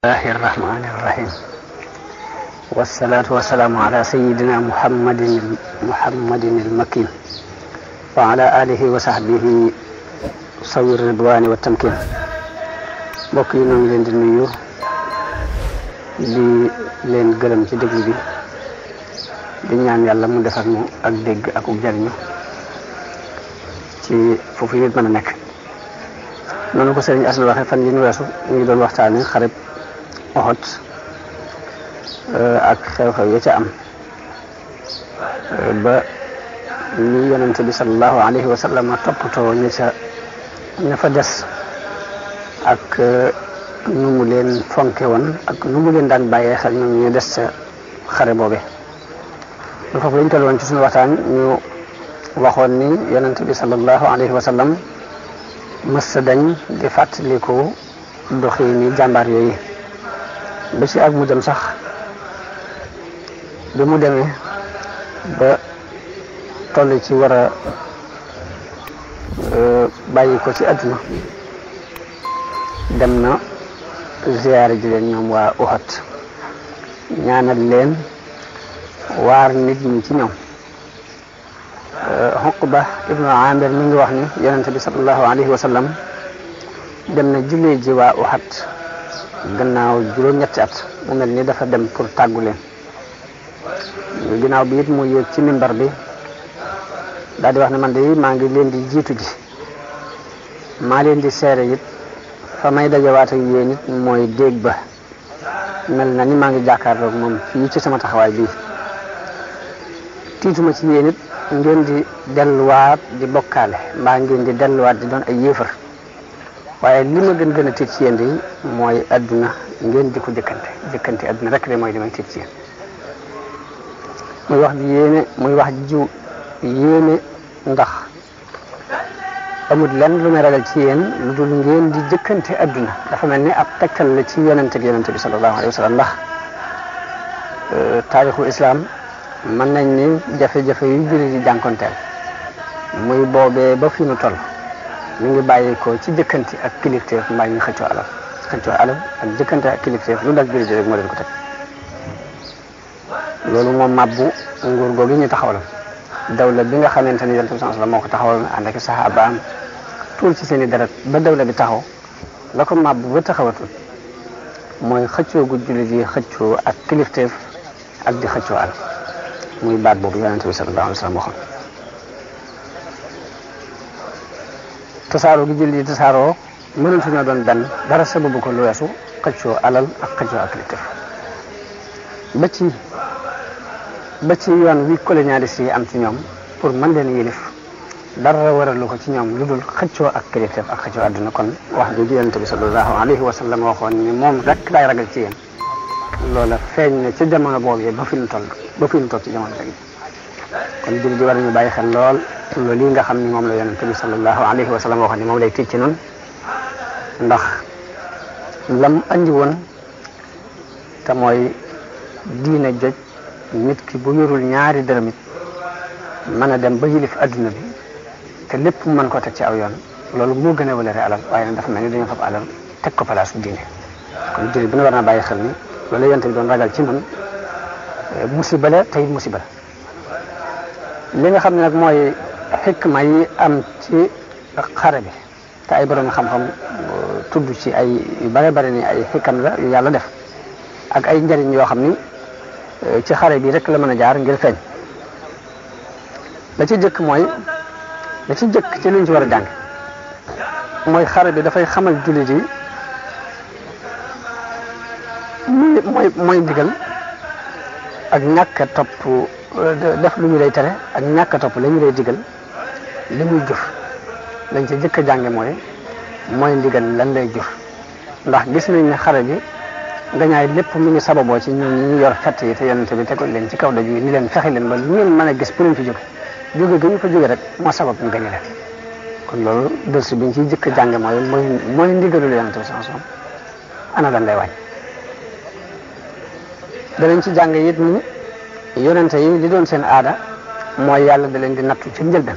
الله الرحمن الرحيم والصلاة والسلام على سيدنا محمد المكين وعلى آله وصحبه صوي الرضوان والتمكين mbokk yi ñoo leen di nuyu di leen gërëm ci déglu bi di ñaan yàlla mu defal ñu ak dégg ak jariñu ci foofu nit mën a nekk noonu ko sëriñ Asna waxe fan yi ñu weesu ñu ngi doon waxtaane xareb Uhud ak xew-xew ya ca am ba ñu yonent bi sallallahu alayhi wa sallam toppatoo ña fa des ak nu mu leen fonke woon ak nu mu leen daan bàyyee xel ñoom ñu des ca xare boobe lu foofu lañ toll woon ci suñu waxtaan ñu waxoon ni yonent bi sallallahu alayhi wa sallam mës dañ di fàttaliku doxi ni jàmbaar yooyu ba ci ak mu dem sax bi mu demee ba toll ci war a bàyyi ko ci àdduna dem na ziyaare ji leen ñoom waa Uhud ñaanal leen waar nit ñi ci ñoom Uqba ibnu Amir mi ngi wax ni yonente bi sallallahu alayhi wa sallam dem na jullee ji waa Uhud gannaaw juróom-ñetti at mu mel ni dafa dem pour tàggu leen ginnaaw bi it mu yéeg ci mimbar bi daal di wax ne man de maa ngi leen di jiitu ji maa leen di seere it fa may dajawaat ak yéen it mooy déeg ba mel na ni maa ngi jàkkaarloog moom fii ci sama taxawaay bii tiituma ci yéen it ngeen di delluwaat di bokkaale mbaa ngeen di delluwaat di doon ay yéefar waaye li ma gën a tiit ci yéen di mooy adduna ngeen di ko jëkkante adduna rek de mooy li may tiit ci yéen muy wax ji yéene muy wax jiw yéene ndax amul lenn lu may ragal ci yéen lu dul ngeen di jëkkante adduna dafa mel ni ab tegtal la ci yonente bi sallallahu alayhi wa sallam ndax taarixu islam mën nañ ni jafe-jafe yu jullit di jànkonteel muy boobee ba fi nu toll mi ngi bàyyi ko ci jëkkante ak kilifteef mbaa ñu xëccoo alal ak jëkkante ak kilifteef lu dal jullit rek moo leen ko teg loolu moom mabbu nguur googu ñu taxawaloon dawla bi nga xamante ni yonent bi sallallahu alayhi wasallam moo ko taxawaloon ànd ak saxaabaam tuul ci seen i deret ba dawla bi taxaw la ko mabbu ba taxawatul mooy xëccoo gu jullit yi xëccoo ak kilifteef ak di xëccoo alal muy baat boobu yonent bi sallallahu alayhi wasallam waxoon tasaaroo gi jullit yi tasaaroo mënatuñoo doon benn dara sababu ko lu weesu xëccoo alal ak xëccoo ak kilifteef ba ci yoon wi colonialiste yi am ci ñoom pour mën leen yilif dara waralu ko ci ñoom lu dul xëccoo ak kilifteef ak xëccoo àdduna kon wax jooju yonent bi sallallahu alayhi wa sallam waxoon ni moom rek laay ragal ci yéen loola feeñ na ci jamono boobu ba fi ñu toll ci jamono léegi kon jullit yi war nañu bàyyi xel lool loolu yi nga xam ni moom la yonent bi sallallahu alayhi wa sallam waxoon ni moom lay tiit ci noonu ndax lam andi woon te mooy diina joj nit ki bu yorul ñaari dërëm it mën a dem ba yilif adduna bi te lépp mën ko teg ci aw yoon loolu moo gën a wëlëre alal waaye nag dafa mel ni dañoo fab alal teg ko place diine kon jullit bi na war naa bàyyi xel ni loolu yonent bi doon ragal ci nun musiba la tey musiba la li nga xam ne nag mooy xikma yi am ci xare bi te ay borom xam-xam tudd ci ay yu bare bare ni ay xikam la yu yàlla def ak ay njëriñ yoo xam ni ci xare bi rek la mën a jaar ngir feeñ la ci jëkk ci liñ ci war a jàng mooy xare bi dafay xamal jullit yi mooy ndigal ak ñàkk a topp def lu ñu lay tere ak ñàkk a topp la ñu lay digal li muy jëf lañ ci jëkk a jànge mooy ndigal lan lay jëf ndax gis nañ ne xare bi ngañaay lépp mi ngi sababoo ci ñu yor fett yi te yonente bi tegoon leen ci kaw doj wi ni leen fexe leen ba lu ngeen mën a gis pour leen fi jóge ga ñu fa jóge rek moo sabab ñu gañe leen kon loolu dëlsi bi ñu ciy jëkk a jànge mooy ndigalul yonente bi sallallahu alayhi wasallam ana lan lay wàññ danañ ci jàng it ni yonente yi li doon seen aada mooy yàlla da leen di nattu ci njëlbeen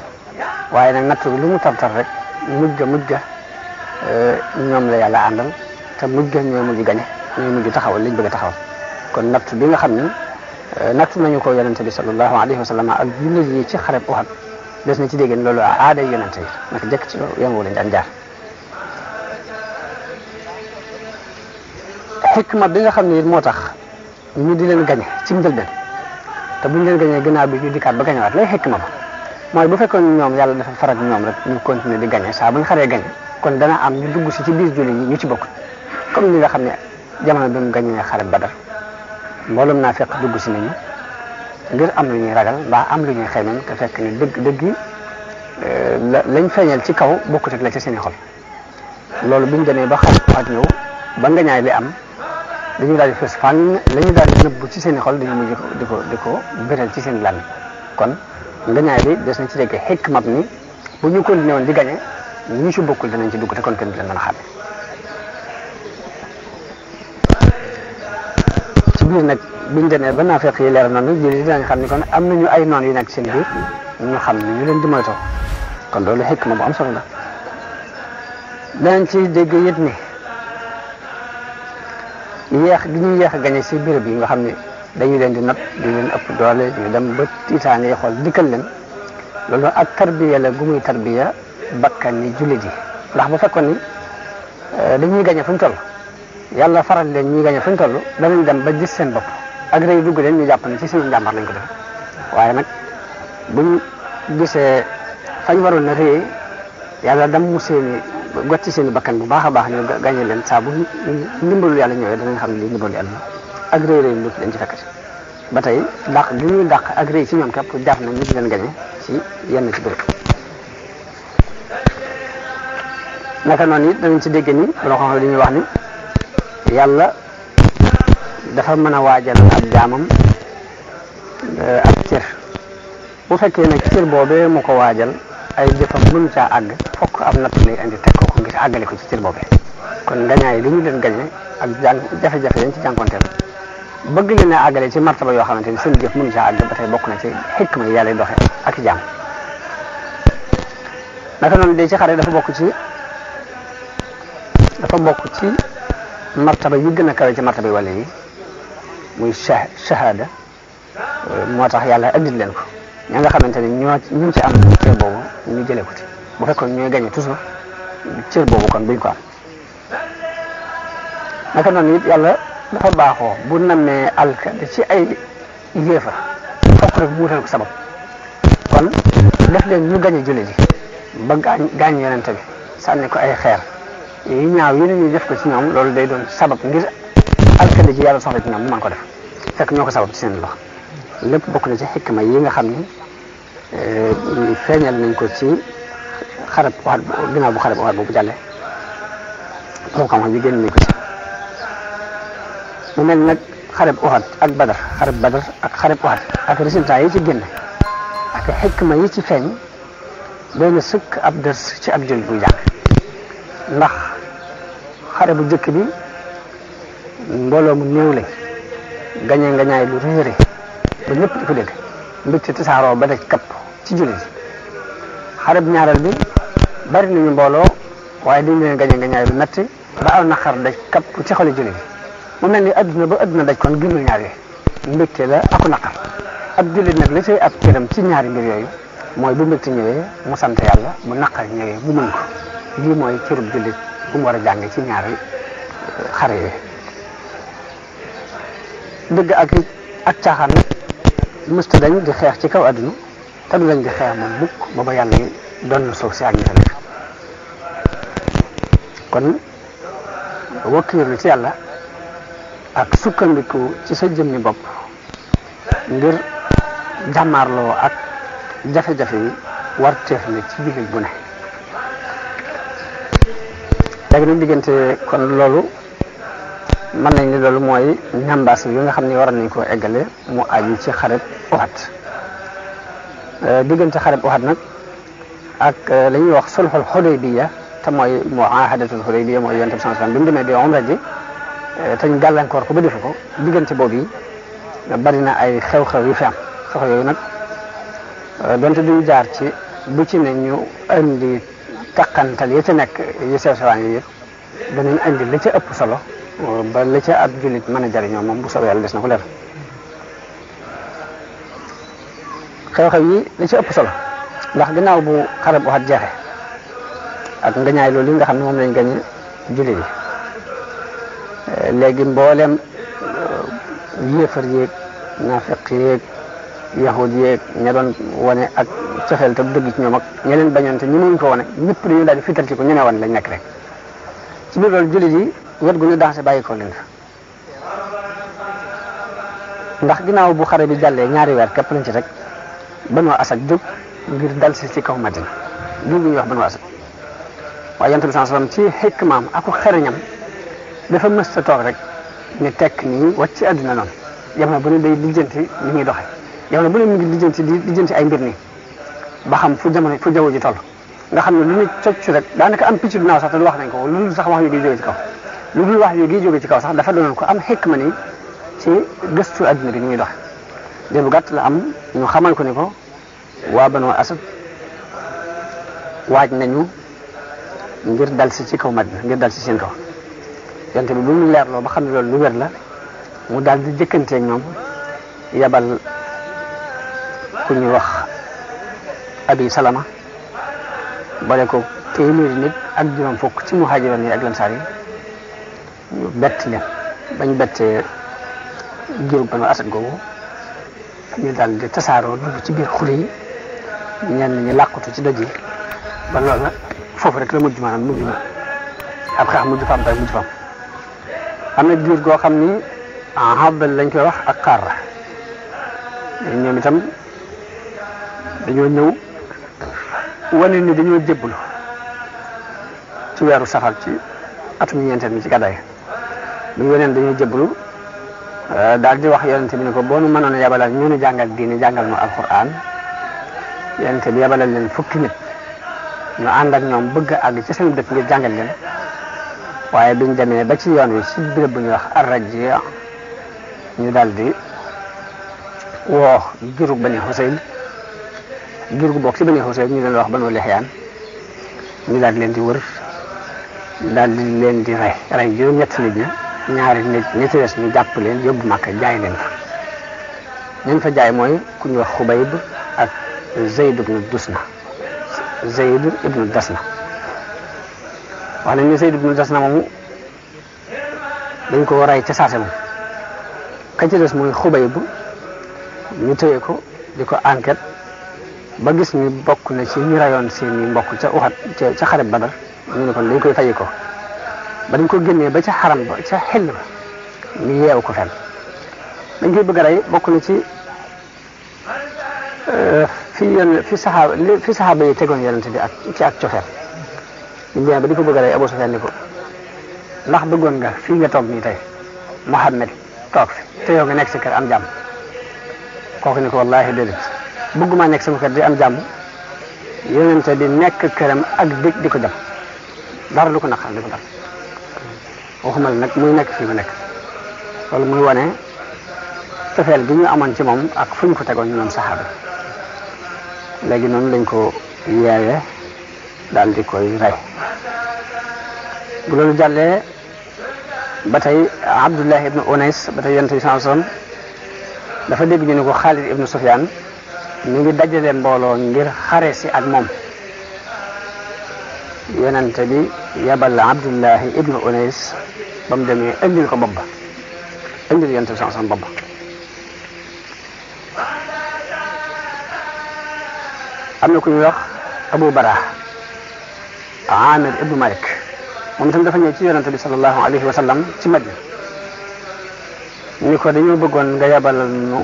waaye nag nattu bi lu mu tartar rek mujj ga ñoom la yàlla àndal te mujj ga ñooy mujj gañe ñuy mujj taxawal liñ bëgg a taxawal kon natt bi nga xam ni nattu nañu ko yonente bi sallallahu alayhi wa sallam ak jullit yi ci xareb Uhud des na ci dégg loolu aaday yonente yi naka jëkk ci yoon woo lañ daan jaar xikma bi nga xam ne moo tax ñu di leen gañe ci njëlbeen te buñ leen gañee gannaaw bi ñu dikkaat ba gañewaat lay xikma ba mooy bu fekkoon ñoom yàlla dafa faral ñoom rek ñu continuer di gañe saa bu ñu xaree gañe kon dana am ñu dugg si ci biir jullit yi ñu ci bokk comme ni nga xam ne jamono bi mu gañee xare Badar mboolum naa fekk dugg si nañu ngir am lu ñuy ragal mbaa am lu ñuy xeemeem te fekk ni dëgg lañ feeñal ci kaw bokkut ak la ci seen i xol loolu biñ demee ba xare ak ñëw ba ngañaay li am dañu daal di fës fan la ñu daal di nëbbu ci seen i xol dañu mujj di ko bëral ci seen làmmiñ kon ngañaay bi des na ci dégg xikma ni bu ñu continué woon di gañe ñu ci bokkul danañ ci dugg te kon kenn du leen mën a xam ci biir nag biñ demee ba naa fekk yi leer noonu jëli dinañ xam ni kon am nañu ay noon yu nekk seen biir ñu xam ni ñu leen di moytoo kon loolu xikma bu am solo la danañ ci dégg yit ni yéex gi ñuy yéex a gañe si béréb yi nga xam ne dañu leen di not di leen ëpp doole ñu dem ba tiitaane yi xool dikkal leen loolu ak tarbiya la gu muy tarbiya bakkan ni jullit yi ndax bu fekkoon ni dañuy gañe fu ñu toll yàlla faral leen ñuy gañe fu ñu toll danañ dem ba gis seen bopp ak rëy dugg leen ñu jàpp ne ci seen njàmbar lañ ko def waaye nag buñ gisee fañ waroon na rëy yàlla dam mu seeni gotti seen i bakkan bu baax a baax ñu gañe leen saa bu ndimbalu yàlla ñëwee danañ xam ne lii ndimbalu yàlla ak rëy rëy lu leen ci fekkati ba tey dàq gi ñuy dàq ak rëy ci ñoom képp jar na ñu di leen gañe ci yenn ci béréb naka noonu it danañ ci dégg ni loo xam ne dañuy wax ni yàlla dafa mën a waajal ab jaamam ak cër bu fekkee nag cër boobee mu ko waajal ay jëfam mënu caa àgg fokk am natt lay indi teg ko ngir àggale ko ci cër boobee kon ngañaay li ñu leen gañe ak jafe-jafe yañ ci jànkonteel bëgg leen a àggale ci martaba yoo xamante ni seen jëf mënu caa àgg ba tey bokk na ci xikma yi yàlla doxe ak jaam naka noonu de ci xare dafa bokk ci martaba yi gën a kawe ci martaba yi wala yi muy shahada moo tax yàlla andil leen ko ña nga xamante ni ñu ci am cër boobu ñu jëlee ko ci bu fekkoon ñooy gañe toujours cër boobu kon buñ ko am naka noonu it yàlla dafa baaxoo bu nammee alkade ci ay yéefa fokk rek mu wutal ko sabab kon def leen ñu gañe jullit yi ba gaañ yonente bi sànni ko ay xeer yi ñaaw yi ñu def ko ci ñoom loolu day doon sabab ngir alkade ji yàlla soxla ci ñoom mu mën ko def fekk ñoo ko sabab ci seen loxo lépp bokk na ci xikma yi nga xam ni feeñal nañ ko ci xarab waxat ginnaaw bu xarab waxat boobu jàlle borom xam-xam yi génn nañ ko ci mu mel nag xarab waxat ak badar ak xarab waxat ak résultat yi ci génn ak xikma yi ci feeñ doy na sëkk ab dërs ci ab jullit buy jàng ndax xare bu jëkk bi mbooloo mu néew lañ gañee ngañaay lu réere ba ñëpp di ko dégg mbégte tasaaroo ba daj kapp ci jullit yi xare bu ñaareel bi bari nañu mbooloo waaye dañ leen gañee ngañaay lu metti ba aw naqar daj kapp ci xoli jullit yi mu mel ni adduna ba adduna daj kon gënul ñaar yooyu mbégte la aku naqar ab jullit nag la cay ab cëram ci ñaari mbir yooyu mooy bu mbégte ñëwee mu sant yàlla bu naqar ñëwee mu mën ko lii mooy cërub jullit bu mu war a jàng ci ñaari xare yooyu dëgg ak caaxaan nag mësta dañ di xeex ci kaw adduna te du dañ di xeex moom mukk booba yàlla yi doon na suuf si ak ñi fa nekk kon wakkiirlu ci yàlla ak sukkandiku ci sa jëmmi bopp ngir jàmmaarloo ak jafe-jafe yi war teef na ci jullit bu ne léegi nag diggante kon loolu mën nañ ni loolu mooy ñambaas yi nga xam ne war nañ koo eggale mu aju ci xareb Uhud diggante xareb Uhud nag ak la ñuy wax sulhul Hudaybiya te mooy muahadatul Hudaybiya mooy yonent bi sallallahu alayhi wasallam bi mu demee di umra ji te ñu gàllankoor ko ba defu ko diggante boobu yi bari na ay xew-xew yu fi am xew-xew yooyu nag donte duñu jaar ci bu ci ne ñu indi takkantal ya ca nekk yi sew sewaan yi yëpp danañ indi la ca ëpp solo ba la ca ab jullit mën a jariñoo moom bu soobee yàlla des na ko leer. xew-xew yi li ci ëpp solo ndax ginnaaw bu xare bu Uhud jeexe ak ngañaay loolu yi nga xam ne moom lañ gañe jullit yi léegi mboolem yéefar yéeg naafiq yéeg yahud yéeg ña doon wane ak cofeel te dëgg ci ñoom ak ña leen bañoon te ñu mënuñ ko wane ñëpp dañu daal di fital ci ko ñemee wan lañ nekk rek ci biir loolu jullit yi wet gu ñu dansé bàyyi ko leen ndax ginnaaw bu xare bi jàllee ñaari weer képp lañ ci rek Banu Asad jóg ngir dal si ci kaw Madina jóg bu ñuy wax Banu Asad waaye Yonent bi sallallahu alayhi wasallam ci xikmaam ak xereñam dafa mës a toog rek ne tekk nii wàcc ci àdduna noonu jamono bu ne day lijjanti li muy doxee jamono bu ne mu ngi lijjanti ay mbir nii ba xam fu jaww ji toll nga xam ne lu ñu cocc rek daanaka am picc du naaw sax te lu wax nañ ko lu dul sax wax yu gi jóge ci kaw lu dul wax yu gi jóge ci kaw sax dafa doonoon ko am xikma nii ci gëstu àdduna bi ni muy doxee de bu gàtt la am ñu xamal ko ni ko waa Banu Asad waaj nañu ngir dal si ci kaw Madina ngir dal si seen kaw yonte bi bu mu leerloo ba xam ne loolu lu wér la mu daal di jëkkanteeg ñoom yabal ku ñuy wax Abi Salama boole ko téeméeri nit ak juróom fukk ci muhaajiroon yi ak lansaar yi ñu bett leen bañ bettee giirub Banu Asad googu ñu daal di tasaaroo dugg ci biir xur yi ñenn ñi làqutu ci doj yi ba loolu nag foofu rek la mujj maanaam mujj na ab xeex mujj fam bay mujj fam am na giir goo xam ni Habal lañ koy wax ak Qarra ñoom itam dañoo ñëw wane ni dañoo jébbalu ci weeru safar ci atum ñeenteel mi ci gàddaay bi ñu weneen dañoo jébbalu daal di wax yonente bi ne ko boo nu mënoon a yabalal ñu nu jàngal diine jàngal nu alquran yonente bi yabalal leen fukki nit ñu ànd ak ñoom bëgg a àgg ci seen dëkk ngir jàngal leen waaye biñ demee ba ci yoon wi ci béréb bu ñuy wax Ar-Rajji ñu daal di woo giirug Bani Husayl giir gu bokk ci Bani Husayl ñu leen wax Banu Lihyaan ñu daal di leen di wër daal di leen di rey juróom-ñett nit ña ñaari nit ñi ci des ñu jàpp leen yóbbu Makka jaay leen fa ñañ fa jaay mooy ku ñuy wax Xubayb ak Zayd ibnu Dasna wax nañ ne Zayd ibnu Dasna moomu dañ ko rey ca saase moom ka ci des mooy Xubayb ñu tëye ko di ko enquête ba gis ni bokk na ci ñu rayoon seeni mbokk ca Uhud ca xare Badar ñu ne kon dañ koy fayi ko ba dañ ko génnee ba ca xaram ba ca xel ba ñu yeew ko fenn dañ koy bëgg a rey bokk na ci fi saxaaba yi tegoon yonente bi ak ci ak cofeel ñu ba di ko bëgg a rey Abu Sufyaan ni ko ndax bëggoon nga fii nga toog nii tey Muhammad toog fi te yow nga nekk sa kër am jàmm kooku ni ko wallaahi déedéet bëgguma nekk sama kër di am jàmm yonente bi nekk këram ak dëgg di ko jam dara du ko naqar di ko dal waxuma la nag muy nekk fii mu nekk loolu muy wane cofeel bi ñu amoon ci moom ak fu ñu ko tegoon ñu noon saxaaba léegi noonu lañ ko yeewee daal di koy rey bu loolu jàllee ba tey Abdullah ibnu Unays ba tey yonent bi sallallahu alayhi wasallam dafa dégg ñu ne ko Xaalid ibnu Sufyaan mi ngi dajale mbooloo ngir xare si ak moom yonent bi yabal Abdullah ibnu Unays ba mu demee indil ko bopp ba indil yonent bi sallallahu alayhi wasallam bopp ba am na ku ñuy wax Abu Barah Amir ibnu Malik moom itam dafa ñëw ci yonente bi sallallahu alayhi wa sallam ci Madina ni ko dañoo bëggoon nga yabalal ñu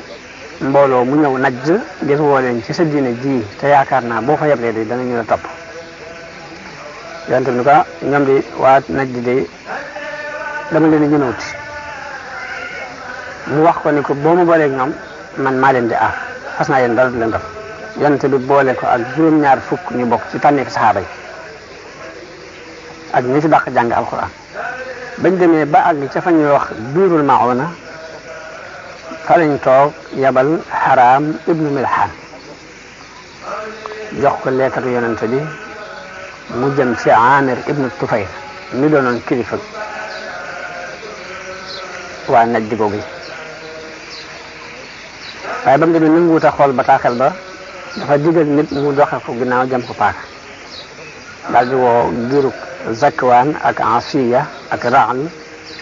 mbooloo mu ñëw Najd ngir woo leen ci sa diine ji te yaakaar naa boo fa yeblee de danañu la topp yonente bi ni ko ñoom di waa Najd de dama leen di ñëwut mu wax ko ni ko boo ma booleeg ñoom man maa leen di aar fas naa yéen dara du leen def yonente bi boole ko ak juróom-ñaar fukk ñu bokk ci tànneefi saxaaba yi ak ñi ci dàq jàng alquran bañ demee ba àgg ca fa ñuy wax biirul mauna fa lañ toog yabal Haram ibnu Milhan jox ko leetaru yonente bi mu jëm ci Amir ibnu Tufayl mi doonoon kilifa waa Najd googu yi waaye ba mu demee nanguwut a xool bataaxel ba dafa digal nit mu doxe ko ginnaaw jëm ko paaka daal di woo giirug Zakwaan ak Asiya ak Raal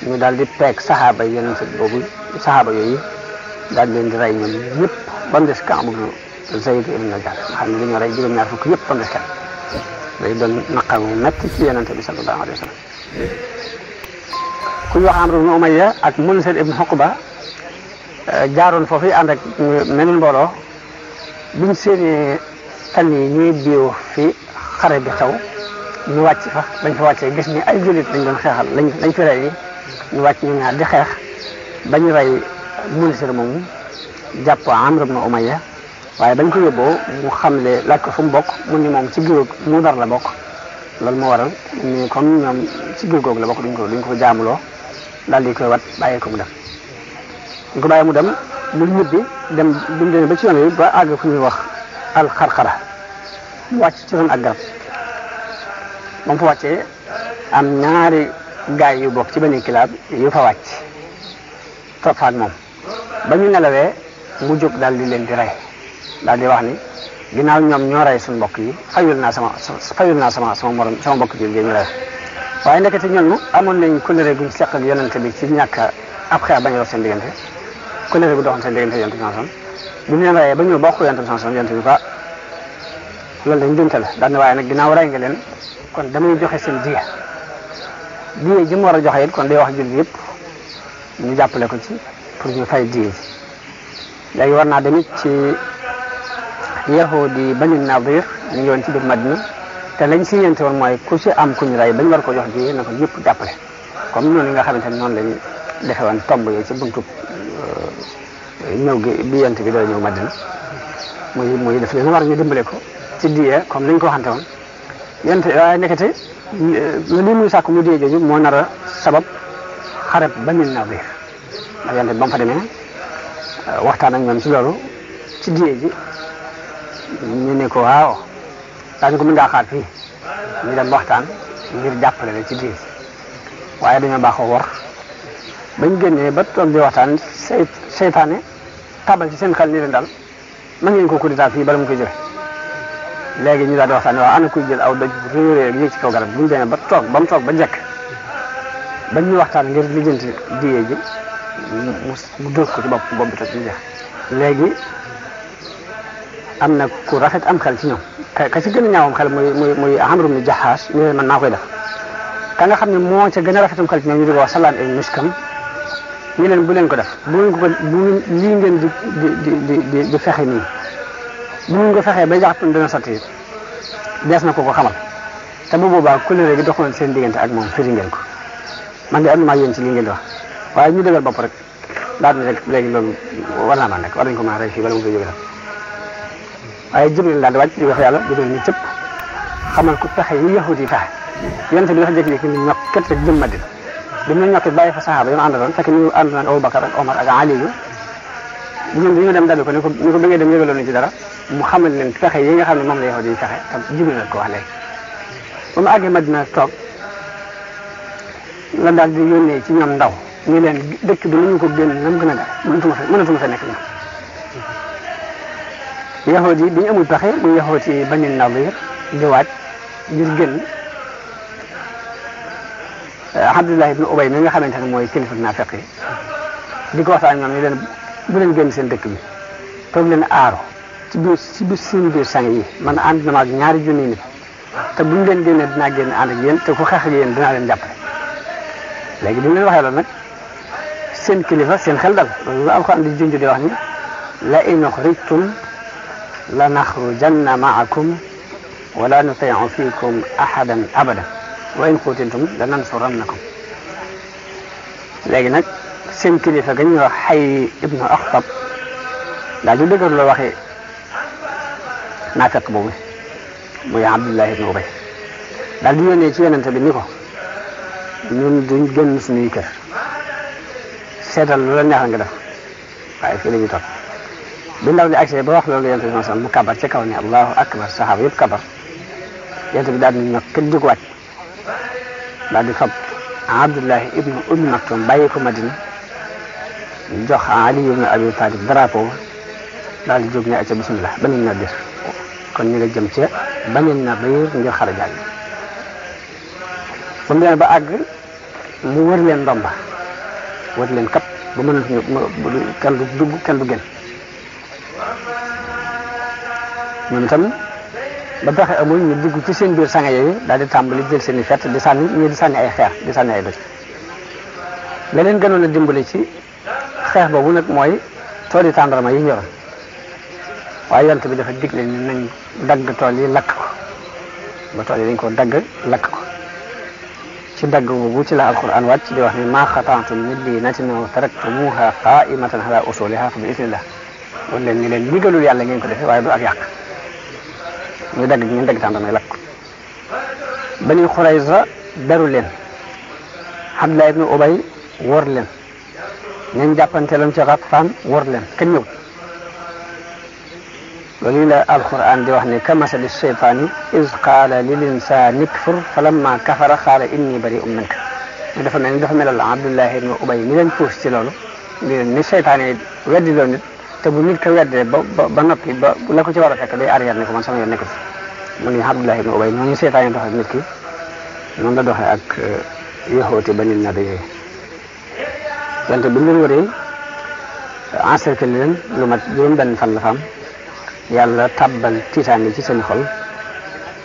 ñu daal di peeg saxaaba yi yonent boobu saxaaba yooyu daal di leen di rey ñoom ñëpp ba mu des Kaab ibn Zayd ibn Najaar nga xam ne li ñu rey juróom-ñaar fukk yëpp ba mu des kenn day doon naqar mu metti ci yonent bi sallallahu alayhi wa sallam ku ñu wax Amr ibn Umayya ak Munsir ibn Uqba jaaroon foofu ànd ak meneen mbooloo biñ seeni tan yi ñuy biiw fi xare bi xew ñu wàcc fa bañ fa wàccee gis ni ay jullit lañ doon xeexal lañ fi rey ñu wàcc ñu ñaar di xeex bañ rey Munsir moomu jàpp Amr ibn Umayya waaye bañ ko yóbboo mu xamle laaj ko fu mu bokk mu ni moom ci giir mu dar la bokk loolu moo waral ni comme ñoom ci giir googu la bokk duñ ko jaamuloo daal di koy wat bàyyi ko mu dem ñu ko bàyyi mu dem mu ñibbi dem bi mu demee ba ci yoon yi ba àgg fu ñuy wax alxarxara mu wàcc ci ron ak garab ba mu fa wàccee am ñaari gaay yu bokk ci benn kilaab yu fa wàcc topp fa ak moom ba ñu nelawee mu jóg daal di leen di rey daal di wax ni ginnaaw ñoom ñoo rey suñu mbokk yi fayul naa sama morom sama mbokk ji ñu rey waaye ndekete ñoom amoon nañ kóllëre guñ seq ak yonent bi ci ñàkk ab xeex bañ a dox seen diggante kóllëre gu doxoon seen diggante yonent bi sanson bi ñu leen reyee ba ñëw bokk yonent bi sanson yonent bi fa loolu dañ dunte la daal ne waaye nag ginnaaw rey nga leen kon damay joxe seen diya ji mu war a joxe it kon day wax jullit yëpp ñu jàppale ko ci pour ñu fay diye ji léegi war naa demit ci yahudi Bani Nadir ñu ngi woon ci biir Madina te lañ si yente woon mooy ku ci am kuñ rey bañ war ko jox diye na ko ñëpp jàppale comme noonu nga xamante ne noonu lañ defe woon tomb yi ci buntu ñëw gi bi yent bi doo ñëw Madina muy def leen war ñu dimbale ko ci diye comme lañ ko waxante woon yent waaye nekkate li muy sàkk mu diye jooju moo nar a sabab xareb Bani Nadir ndax yent bi ba mu fa demee waxtaan ak ñoom ci loolu ci diye ji ñu ne ko waaw daañu ko mën ngaa xaar fii ñu dem waxtaan ngir jàppale la ci diye ji waaye dañoo baaxoo war bañ génnee ba toog di waxtaan seytaane tabal ci seen xel ni leen daal mën ngeen ko coup d'état fii bala mu koy jële léegi ñu daal di waxtaan waaw ana kuy jël aw doj bu réy yéeg ci kaw garab bu ñu demee ba mu toog ba jekk bañ ñu waxtaan ngir lijjanti diye ji mu dóor ko ci bopp bi toj ñu jeex léegi am na ku rafet am xel ci ñoom ka ci gën a ñaawam xel muy Amr ibn Jahash ñu ne man naa koy def ka nga xam ne moo ca gën a rafetam xel ci ñoom ñu di ko wax Salaan ibn Muskam ñu leen bu leen ko def bu lii ngeen di fexe nii bu ngeen ko fexee ba jàpp dana sotti dees na ko xamal te bu boobaa kóllëre gi doxoon seen diggante ak moom firi ngeen ko man de am na yéen ci li ngeen di wax waaye ñu dëggal bopp rek daal di rek léegi loolu war naa man rek war nañ ko mën a rey fii bala mu koy jóge waaye Jibril daal di wàcc di wax yàlla Jibril ñu cëpp xamal ko pexe yi yahudi yi fexe yonent bi dafa jékki-jékki ni ñokket rek jëm Madina bi mu ñokket bàyyi fa saxaaba yoon àndaloon fekk ñu ànd naan Abubakar ak Omar ak Ali ñoom dañu dem dalu ko ni ko ba ngay dem yëgaloon ci dara mu xamal leen pexe yi nga xam ne moom la yahudi yi fexe te Jibril la ko wax léegi ba mu àggee Madina toog la daal di yónnee ci ñoom ndaw ñu leen dëkk bi nañu ko génn nam gën a gaaw mënatuma fa nekk ñoom yahudi yi bi ñu amul pexe muy yahudi Bani Nadir di waaj ngir génn Abdullah ibn Ubay mi nga xamante ne mooy kilifa naafiq yi di ko waxtaan ñoom ñu leen bu leen génn seen dëkk bi toog leen aaro ci biir seen biir sang yi man ànd na ma ak ñaari junni nit te buñ leen génnee dinaa génn ànd ak yéen te ku xeex ak yéen dinaa leen jàppale léegi bi ñu leen waxee loolu nag seen kilifa seen xel dal loolu la Alxuraan di junj di wax ni la in uxrijtum la naxrujanna maakum wala nutii'u fiikum ahadan abadan wa in qutiltum la nansurannakum léegi nag seen kilifa ga ñuy wax Xay ibnu Axtab daal di dëgër la waxee naafeq boobu muy Abdullah ibnu Ubay daal di yónnee ci yonente bi ni ko ñun duñ génn suñuy kër seetal lu la neex nga def waaye fii la ñuy toog bi ndaw li accès ba wax loolu yonente bi sallallahu alayhi wasallam mu kabar ci kaw ne allahu akbar saxaaba yëpp kabar yonente bi daal di ñokk kenn jóg wàcc daal di fab Abdullahi ibnu Ummi Maktum bàyyi ko Madina jox Ali ibn Abi Talib drapeau daal di jóg ne acca bismillah Bani Nadir kon ñu nga jëm ca Bani Nadir ngir xare jàll ba mu demee ba àgg mu wër leen ndomba wër leen kap ba mënatuñu kenn du dugg kenn du génn ñoom itam ba pexe amul ñu dugg ci seen biir sanga yooyu daal di tàmbali jël seen i fett di sànni ñii di sànni ay xeer di sànni ay doj la leen gënoon a dimbali ci xeex boobu nag mooy tooli tàndarma yi ñoroon waaye yonent bi dafa digle ni nañ dagg tool yi lakk ko ba tool yi dañ ko dagg lakk ko ci dagg boobu ci la alquran wàcc di wax ni maa xata'tum min liinatin aw taraktumuha qaa'imatan ala usuliha fa bi idnillah wala leen ni leen ndigalul yàlla ngeen ko defee waaye du ak yàq ñu dagg ñu dagg tàndarma yi lakk ko Bani Xurayza beru leen Abdullah ibn Ubay wor leen ñañ jàppanteeloon ci Ghatfaan wor leen kenn ñëw loolu la alquran di wax ni kamasali shaytaani iz qaala lil insaani kfur falamma kafara qaala inni bari'un minka dafa mel ni dafa melal Abdullah ibn Ubay mi leen puus ci loolu ni seytaane weddi loo nit te bu nit ko weddee ba noppi ba la ko ci war a fekk day arrière ni ko man sama yoon nekk ci mu ngi Abdullah ibn Ubay noonu seytaane doxee ak nit ki noonu la doxee ak yahooti Bani Nadir wante bi ñu leen wëree encercler leen lu mat juróom-benn fan la fa am yàlla tabbal tiitaange ci seen xol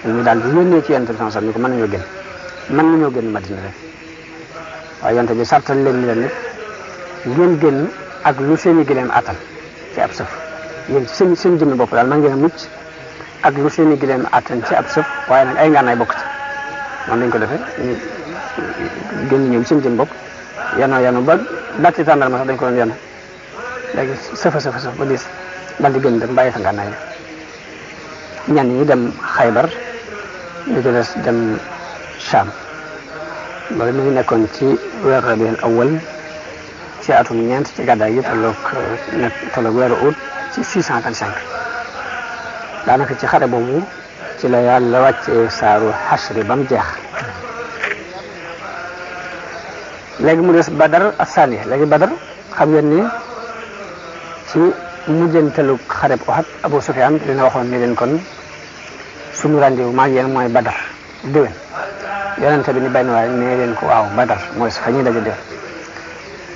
ñu daal di yónnee ci yonent bi sallallahu alayhi wasallam ni ko mën nañoo génn Madina rek waaye yonent bi sartal leen ni leen nit ngeen génn ak lu seen i gileem attan ci ab sëf yéen seen jëmmi bopp daal man ngeen a mucc ak lu seen i gileem attan ci ab sëf waaye nag ay ngànnaay bokk ci noonu lañ ko defee ñu génn ñëw seen jëmmi bopp yanu ba datti tàndarma sax dañ ko doon yanu léegi sëf ba diis dal di gën dem bàyyi fa ngànnaay ñenn ñi dem Xaybar ñu ci des dem Sham loolu mi ngi nekkoon ci weer Rabiul Awwal ci atum ñeent ci gàddaay yi tolloog weeru août ci 625 daanaka ci xare boobu ci la yàlla wàccee saaru Hashr ba mu jeex léegi mu des Badar as-Sani léegi Badar xam ngeen ni ci mujjantalu xareb Uhud Abu Sufyaan dina waxoon ni leen kon suñu rendez-vous maa ngi yéen mooy Badar déwén yonente bi ni benn waaye nee leen ko waaw Badar mooy fa ñuy daje déwén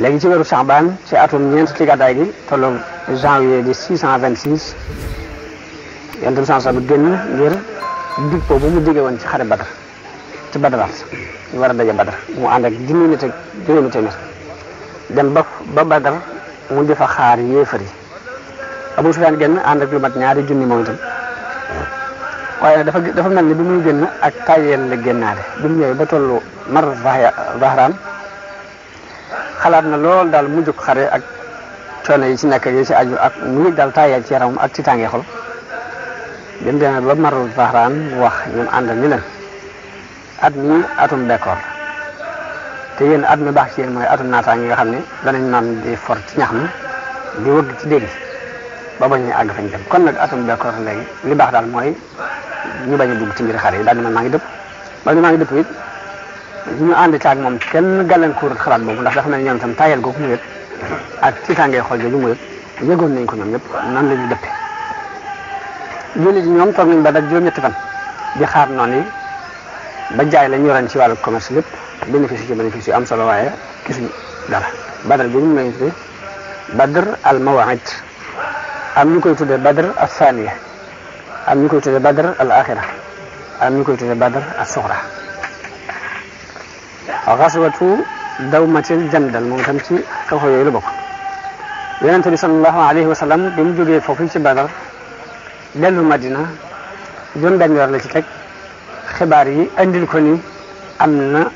léegi ci weeru Sha'ban ci atum ñeent ci gàddaay gi tolloog janvier di 626 yonente bi sallallahu alayhi wasallam génn ngir dig boobu mu digee woon ci xare Badar ci Badaraat ñu war a daje Badar mu ànd ak junni nit ak juróomi téeméer dem ba Badar mu di fa xaar yéefar yi Abu Sufyaan génn ànd ak lu mat ñaari junni moom itam waaye dafa mel ni bi muy génn ak tayeel la génnaale bi mu ñëwee ba tollu Mar Zahraan xalaat na lool daal mu jóg xare ak coono yi ci nekk yi ci aju ak mu yëg daal tayeel ci yaramam ak ci tàngee xol bi mu demee ba Mar Zahraan mu wax ñoom àndal ni leen at mi atum bekkoor te yéen at mi baax ci yéen mooy atum naataange nga xam ne danañ naan di for ci ñax mi di wëgg ci dégg ba bañ a àgg fañ dem kon nag atum bekkoor léegi li baax daal mooy ñu bañ a dugg ci mbiri xare yi daal di man maa ngi dëpp ba maa ngi dëpp it ñu ànd ci ak moom kenn gàllankoor xalaat boobu ndax dafa mel ñoom itam tayel googu mu yëg ak tiitaangee xol jooju mu yëg yëgoon nañ ko ñoom ñëpp nan la ñu dëppe jullit yi ñoom toog nañ ba daj juróom-ñetti fan di xaar noonu yi ba jaay la ñu yoroon ci wàllu commerce lépp bénéfice yu am solo waaye gisuñu dara Badar bi ñu may tuddee Badr al Mawa'id am ñu koy tuddee Badr al Thaniya am ñu koy tuddee Badr al Akhira am ñu koy tuddee Badr al Sughra ghazwatu Dawmatil Jandal moom tam ci xew yooyu la bokk Yonent bi sallallahu alayhi wa sallam bi mu jógee foofu ci Badar dellu Madina juróom-benn weer la ci teg xibaar yi andil ko ni am na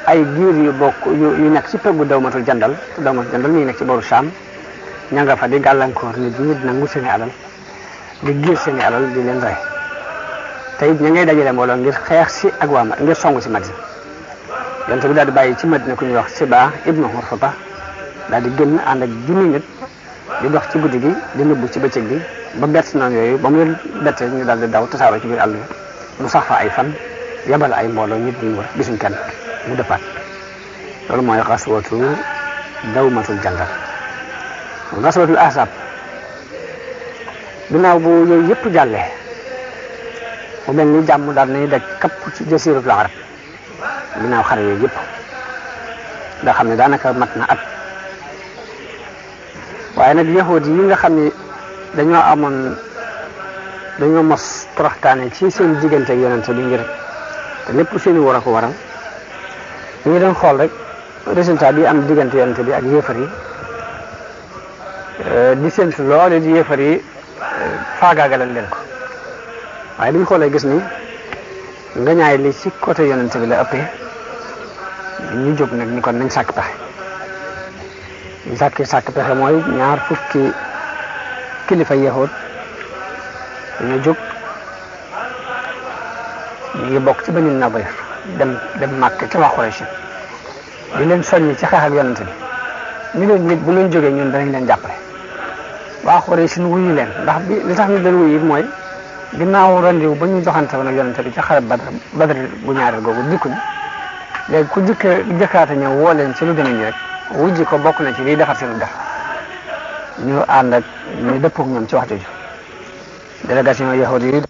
ay giir yu bokk yu nekk ci peggu Dawmatul Jandal te Dawmatul Jandal mi ngi nekk ci booru Sham ña nga fa di gàllankoor nit ñi di nangu seeni alal di giir seeni alal di leen rey te it ña ngay dajale mbooloo ngir xeex si ak waa ngir songu si Madina yonent bi daal di bàyyi ci Madina ku ñuy wax Siba ibnu Hurfata daal di génn ànd ak junni nit di dox ci guddi gi di nëbbu ci bëccëg bi ba bett noonu yooyu ba mu leen bettee ñu daal di daw tasaaroo ci biir àll bi mu sax fa ay fan yabal ay mbooloo ñëpp ñu wër gisuñ kenn mu dëppaat loolu mooy xaswatu Dawmatul Jandal gaswatul ahzab ginnaaw bu yooyu yëpp jàllee mu mel ni jàmm daal nañu daj kapp ci jasiratul arab ginnaaw xare yooyu yëpp nga xam ne daanaka mat na at waaye nag yahud yi nga xam ne dañoo mos toroxtaane ci seen diggante ak yonente bi ngir te lépp seeni war a ko waral ñu ngi doon xool rek résultat bi am diggante yonente bi ak yéefar yi di séntu loole di yéefar yi faagaagalal leen ko waaye bi ñu xoolee gis ni nga ñaay li ci côté yonente bi la ëppee ñu jóg nag ni kon nañ sàkk pexe ñu sàkk pexe mooy ñaar fukki kilifa yahud dañoo jóg ñu ngi bokk ci Banu Nadir dem Màkka ca waa Quraysh di leen soññi ci xeex ak yonente bi ñu leen nit bu leen jógee ñun danañ leen jàppale waa Quraysh wuyu leen ndax bi li tax ñu leen wuyu mooy ginnaaw rendiw ba ñu joxante woon ak yonente bi ca xare Badr bu ñaareel googu dikkuñ léegi ku jëkkaata ñëw woo leen ci lu demee nii rek wujji ko bokk na ci liy defar seen def ñu ànd ak ñu dëppoo ak ñoom ci wax jooju délégation yahudi yi